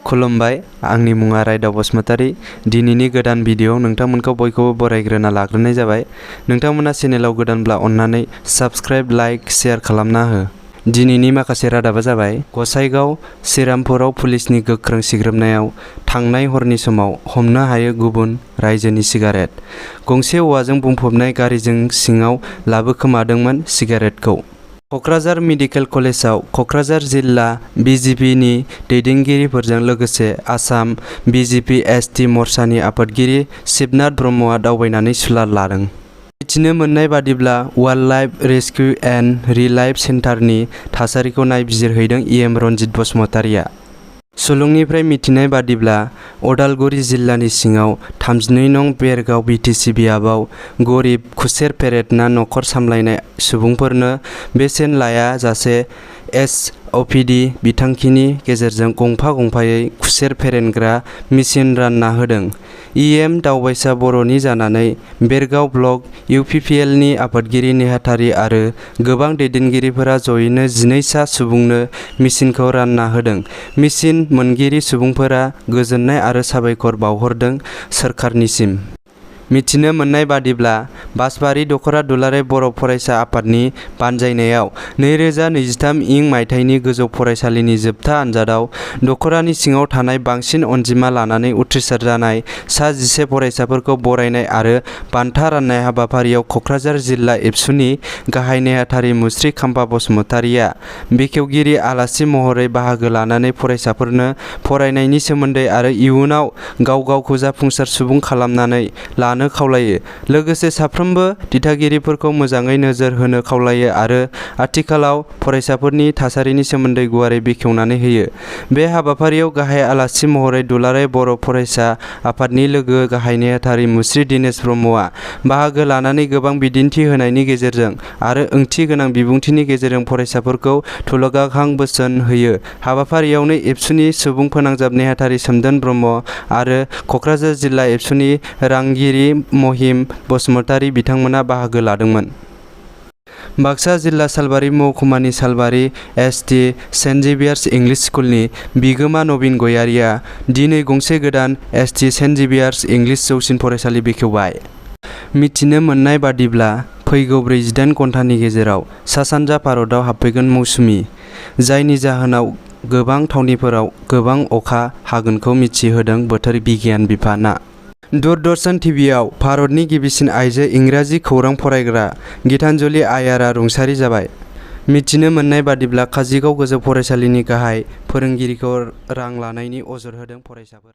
खुलुमबाय, आंनि मुङा रायदाव बसुमतारी। दिनैनि गोदान भिडिअ'आव नोंथांमोनखौ बयखौबो बरायग्रोना लाग्रोनाय जाबाय। नोंथांमोना चेनेलाव गोदानब्ला अन्नानै साबस्क्राइब, लाइक, शेयार खालामना हो। दिनैनि माखासे रादाबा जाबाय गसाइगाव, श्रीरामपुराव पुलिसनि गोख्रों सिग्रोमनायाव थांनाय हरनि समाव हमनो हायो गुबुन रायजोनि सिगारेट। गंसे औवाजों बुंफबनाय गारिजों सिङाव लाबोखोमादोंमोन सिगारेटखौ। क'क्राझार मेडिकेल कलेजाव क'क्राझार जिल्ला बिजेपिनि दैदेनगिरिफोरजों लोगोसे आसाम बिजेपि एसटि मर्चानि आफादगिरि शिबनाथ ब्रह्मआ दावबायनानै सुलाद लादों। मिथिनो मोननाय बादिब्ला वाइल्ड लाइफ रेस्किउ एन्ड रिलाइफ सेन्टारनि थासारिखौ नायबिजिरहैदों इएम रनजित बसुमतारीआ। सुलुंनिफ्राय मिथिनाय बादिब्ला उदालगुरि जिल्लानि सिङाव 32 नं बेरगाव बिटिसि बियाबाव गरिब खुसेर फेरेदना नखर सामलायनाय सुबुंफोरनो बेसेन लायाजासे एसअपिडि बिथांखिनि गेजेरजों गंफा गंफायै खुसेर फेरेनग्रा मेसिन रानना होदों। इएम दावबायसा बर'नि जानानै बेरगाव ब्लक इउपिपिएलनि आफादगिरि नेहाथारि आरो गोबां दैदेनगिरिफोरा जयैनो 12 सा सुबुंनो मेसिनखौ रानना होदों। मेसिन मोनगिरि सुबुंफोरा गोजोननाय आरो साबायखर बावहरदों सोरखारनिसिम। मिथिनो मोननाय बादिब्ला बासबारि दख'रा दुलाराय बर' फरायसा आफादनि बानजायनायाव 2023 इं मायथाइनि गोजौ फरायसालिनि जोबथा आनजादाव दख'रानि सिङाव थानाय बांसिन अनजिमा लानानै उथ्रिसार जानाय सा 11 फरायसाफोरखौ बरायनाय आरो बान्था राननाय हाबाफारियाव क'क्राझार जिल्ला एबसुनि गाहाय नेहाथारि मुस्रि खाम्फा बसुमतारीआ बेखेवगिरि आलासि महरै बाहागो लानानै फरायसाफोरनो फरायनायनि सोमोन्दै आरो इयुनाव गाव गावखौ जाफुंसार सुबुं खालामनानै लानो खावलायो। लोगोसे साफ्रोमबो दिथागिरिफोरखौ मोजाङै नोजोर होनो खावलायो आरो आथिखालाव फरायसाफोरनि थासारिनि सोमोन्दै गुवारै बेखेवनानै होयो। बे हाबाफारियाव गाहाय आलासि महरै दुलाराय बर' फरायसा आफादनि लोगो गाहाय नेहाथारि मुस्रि दिनेश ब्रह्मआ बाहागो लानानै गोबां बिदिन्थि होनायनि गेजेरजों आरो ओंथि गोनां बिबुंथिनि गेजेरजों फरायसाफोरखौ थुलुंगाखां बोसोन होयो। हाबाफारियावनो एबसुनि सुबुं फोनांजाब नेहाथारि सोमदोन ब्रह्म आरो क'क्राझार जिल्ला एबसुनि रांगिरि महिम बसुमतारी बिथांमोना बाहागो लादोंमोन। बाक्सा जिल्ला सालबारि महकुमानि सालबारि एसटि सेन्ट जेभियार्स इंलिश स्कुलनि बिगोमा नबिन गयारिया दिनै गंसे गोदान एसटि सेन्ट जेभियार्स इंलिश जौसिन फरायसालि बेखेवबाय। मिथिनो मोननाय बादिब्ला फैगौ 48 घन्टानि गेजेराव सा-सानजा भारतआव हाबफैगोन मौसुमि, जायनि जाहोनाव गोबां थावनिफोराव गोबां अखा हागोनखौ मिथिहोदों बोथोर बिगियान बिफाना। दूरदर्शन टिभिआव भारतनि गिबिसिन आइजो इंराजि खौरां फरायग्रा गीतांजलि आयारआ रुंसारि जाबाय। मिथिनो मोननाय बादिब्ला काजिगाव गोजौ फरायसालिनि गाहाय फोरोंगिरिखौ रां लानायनि अजद होदों फरायसाफोरा।